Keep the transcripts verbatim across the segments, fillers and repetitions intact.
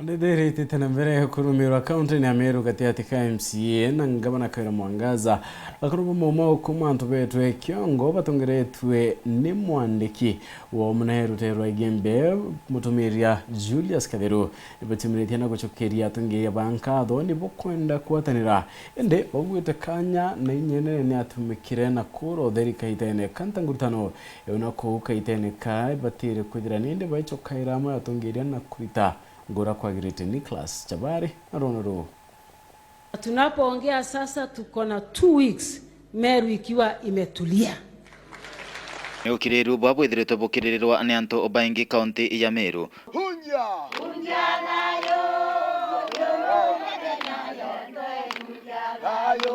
Ndithirite na mbere kurumirwa kaunti-ini ya Meru gati gati ka M C A na ngavana Kawira Mwangaza. Akuru ba Mau Mau kuuma antu betwe kiongo batongeretwe ni mwandiki wa umwe na rutero rwa Igembe, mutumiria Julius Kathiru, nibatiumiritie na gucokeria atongeria ba nkatho nibo kwenda kwatanira. Indi baugwite kanya na inya inene ni atumikire na kura utheri kaitene ka ntangurutano. Iu na kuu kaitene ka ibatire kwithira nindi baicokaira amwe atongeria na kurita ngura kwagirite. Nicholas Chabari na rwono ruu. Tunapoongea sasa, tuko na two weeks Meru ikiwa imetulia. Ni ukiriru bwa bwithiritwe bukiririrwa ni antu baingi kaunti ya Meru. Hunja!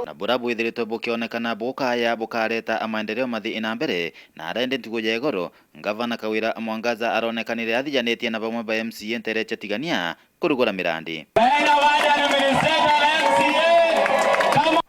Na bura bwithiritwe bukionekana bukaya bukareta maendeleo mathi na mbere, na ara indi ntuku ya igoro, Ngavana Kawira Mwangaza aronekanire athijanitie na bamwe ba M C A ntere cia Tigania kurugura mirandi.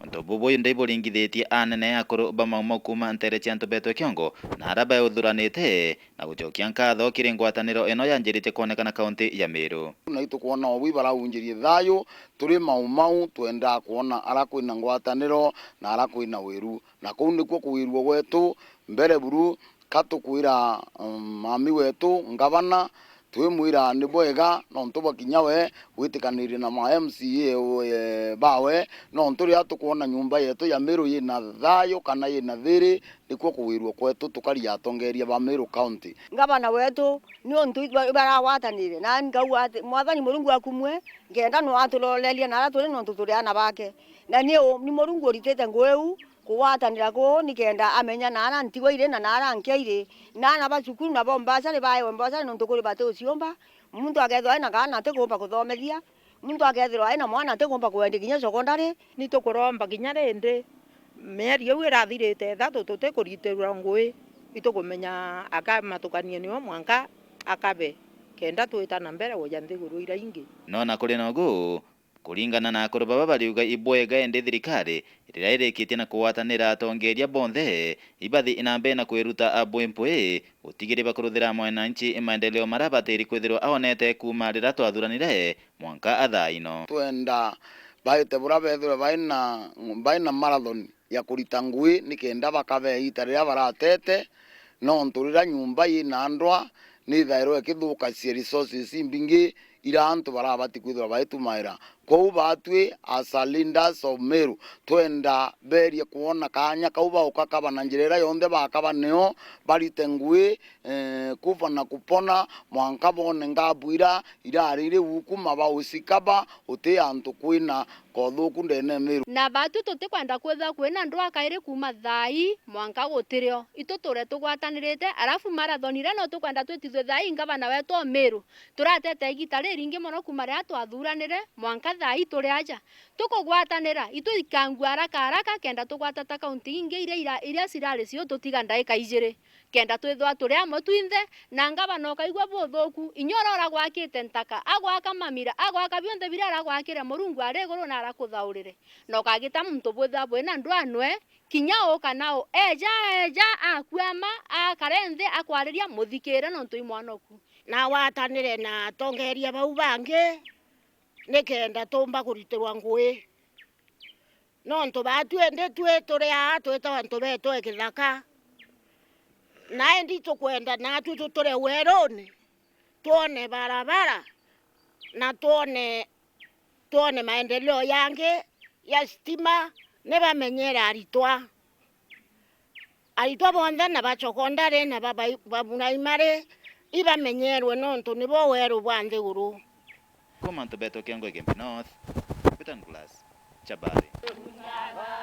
Untu bubu indi iburingithitie anene akuru ba Mau Mau kuuma ntere cia antu betwe kiongo na ara beuthuranite na gucokia nkatho kiri ngwataniro ino yanjiritie kwonekana kaunti ya Meru. Na itukwona o bwi baraunjirie thayu, turi Mau Mau, twendaa kwona ara kwina ngwataniro na ara kwina wiru. Na kuu nikuo kuwirua gwetu mbere buru. Ka tukwira, um, mami wetu ngavana, twimwira ni bwega nontu bwa kinya we gwitikanirie na ma M C A, eh, bawe, nontu riria tukwona nyumba yetu ya Meru yina thayu kana yina thiri, nikuo kuwirua kwetu tukari atongeria ba Meru County. Ngavana wetu ni untu iba-, ibaragwatanire, na nkauga ati, Mwathani Murungu akumue, ngenda no aturoreria na aria turi nontu turi ana bake. Na ni u-, ni Murungu uritite ngui iu, kugwatanira kuu nikenda amenya naara ntigwa iri na naara nkia iri, na aana ba cukuru nabo mbacari baewe mbacari nontu kuri bati uciumba, muntu akethirwa ena kaana atikumba kuthomethia, muntu akethirwa ena mwana atikumba kwendia kinya cokondari. Ni tukuromba kinya rindi, mieri iu irathirite ithatu tutikuritirwa ngui, itukumenya akamatukanie nio mwanka akabe, kenda twita na mbere kuja nthiguru iria ingi. No na kuri na ugu, kuringana na akuru baba bariuga ibwega, indi thirikari riria irikitie na kugwatanira atongeria bonthe, ibathi na mbere na kwiruta abwi mpwi, gutigiri bakuruthira mwananchi maendeleo maria abatiri kwithirwa aonete kuuma riria twathuranire mwanka athaa ino. Twenda baite buria bethirwe baina, baina marathon ya kurita ngui nikenda bakabea iita riria baratete, nontu riria nyumba yina ndwa, nithairwa ikithukacia resources imbingi iria antu barabati kwithirwa baitumaira. Kwou batwi as a leaders of Meru, twenda berie kwona kaanya kau bauka kaba na njira iria yonthe bakaba nio barite ngui, eh, kufa na kupona, mwanka bone ngabu iria irari iri ukuma baucikaba, uti antu kwina kothuku ndene Meru. Na batwi tutikwenda kwithirwa kwina ndwaka iri kuuma thaa ii mwanka gutirio. Ituture tugwatanirite, arafu marathon iria no tukwenda twitithue thaa ii ngavana wetu o Meru. Turatete igiita riringi mono kuuma riria twathuranire mwanka thaa ii turi aja. Tukugwatanira, itu ikangua haraka haraka kenda tugwata ta kaunti ingi iria ira-, iria cirari cio tutiga ndaika ijiri. Kenda twithwa turi amwe twinthe, na ngavana ukaigua buthuku, inya uria uragwakite ntaka, agwaka mamira, agwaka bionthe biria aragwakire Murungu ari iguru na arakuthaurire. Na ukagita muntu bwithwa bwina ndwanwe, kinya u kana u, eja, eja, akuama, akare nthi, akwariria, muthikire, nontu i mwanoku. Na watanire na atongeria bau bangi, nikenda tumba kuritirwa ngui. Nontu batwi indi twi turi aa twitawa antu betwe kithaka. Na indi tukwenda natwi tuture weruni, twone barabara, na twone, twone maendeleo yangi ya stima, ni bamenyere aritwa. Aritwa bonthe na ba cokondari na ba bai-, ba buraimari ibamenyerwe nontu nibo weru bwa nthiguru. Kuuma antu betwe kiongo Igembe North, Peter Nicholas, Chabari.